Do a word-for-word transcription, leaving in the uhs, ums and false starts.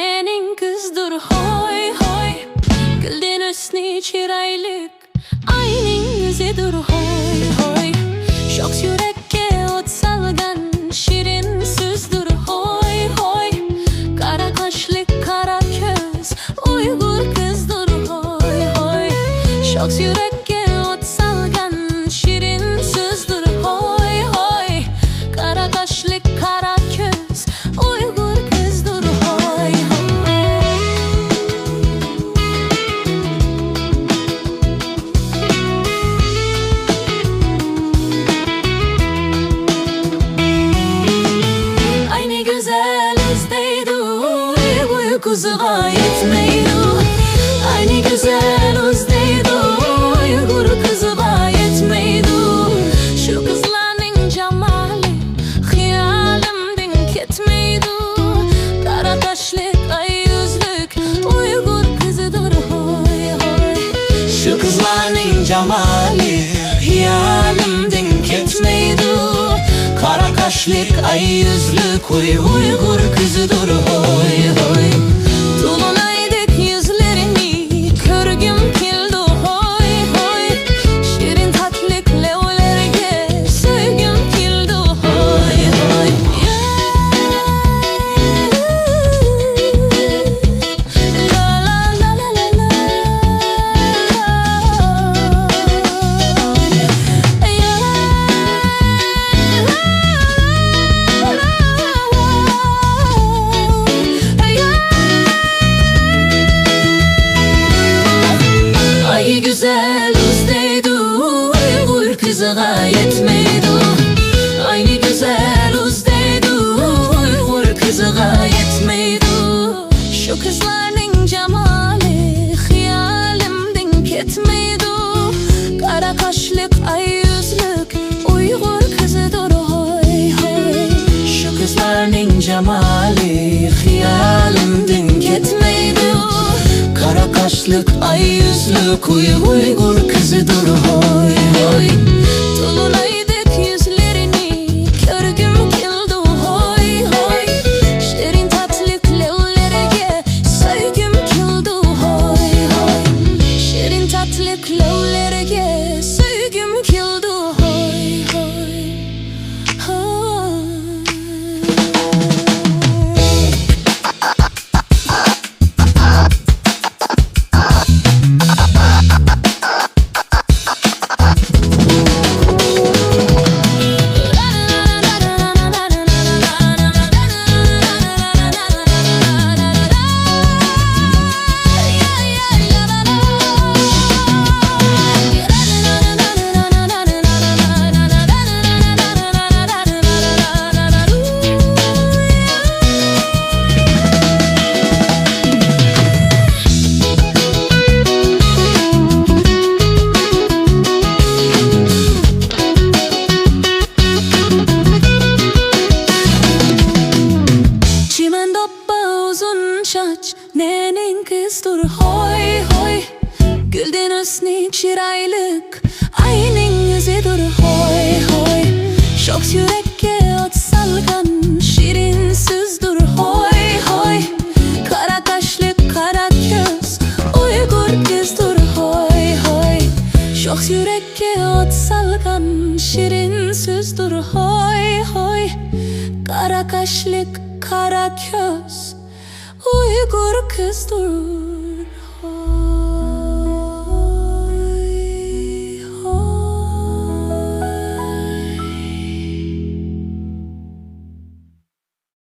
نەنىڭ قىزدۇر ھوي ھوي، گۈلدىن ھۆسنى چىرايلىق ئاينىڭ يۈزىدۇر ھوي ھوي. شوخ يۈرەككە ئوت سالغان شېرىن سۆزدۇر ھوي ھوي. قارا قاشلىق قارا كۆز ئۇيغۇر قىزدۇر ھوي ھوي. شوخ يۈرەككە ئوت سالغان شېرىن سۆزدۇر ھوي ھوي. قارا قاشلىق قارا كۆز ئۇيغۇر قىزدۇر ھوي ھوي. ئاينى گۈزەل ئىزدەيدۇ، ئۇيغۇر قىزىغا يەتمەيدۇ. ئاينى گۈزەل ئىزدەيدۇ، ئۇيغۇر قىزىغا يەتمەيدۇ. شۇ قىزلارنىڭ جامالى خىيالىمدىن كەتمەيدۇ. قارا قاشلىق ئاي يۈزلۈك ئۇيغۇر قىزىدۇر ھوي ھوي. شۇ قىزلارنىڭ جامالى خىيالىمدىن كەتمەيدۇ. قارا قاشلىق ئاي يۈزلۈك ئۇي-، ئۇيغۇر قىزىدۇر ھوي ھوي. تولۇنئايدەك يۈزلىرىنى كۆرگۈم كېلىدۇ ھوي ھوي. شېرىن تاتلىق لەۋلەرگە سۆيگۈم كېلىدۇ ھوي ھوي. ئاي گۈزەل ئىزدەيدۇ، ئۇيغۇر قىزىغا يەتمەيدۇ. ئاينى گۈزەل ئىزدەيدۇ، ئۇيغۇر قىزىغا يەتمەيدۇ. شۇ قىزلارنىڭ جامالى خىيالىمدىن كەتمەيدۇ. قارا قاشلىق ئاي يۈزلۈك ئۇيغۇر قىزىدۇر ھوي ھوي. شۇ قىزلارنىڭ جامالى خىيالىمدىن كەتمەيدۇ. قارا قاشلىق ئاي يۈزلۈك ئۇي-، ئۇيغۇر قىزىدۇر ھوي ھوي. تولۇنئايدەك يۈزلىرىنى كۆرگۈم كېلىدۇ ھوي ھوي. شېرىن تاتلىق لەۋلەرگە سۆيگۈم كېلىدۇ ھوي ھوي. شېرىن تاتلىق لەۋلەرگە سۆيگۈم كېلىدۇ ھوي ھوي. ھوي. چىمەن دوپپا ئۇزۇن چاچ نەنىڭ قىزدۇر ھوي ھوي. گۈلدىن ھۆسنى چىرايلىق ئاينىڭ يۈزىدۇر ھوي ھوي. شوخ يۈرەككە ئوت سالغان شېرىن سۆزدۇر ھوي ھوي. قارا قاشلىق قارا كۆز ئۇيغۇر قىزدۇر ھوي ھوي. شوخ يۈرەككە ئوت سالغان شېرىن سۆزدۇر ھوي ھوي. قارا قاشلىق قارا كۆز ئۇيغۇر قىزدۇر.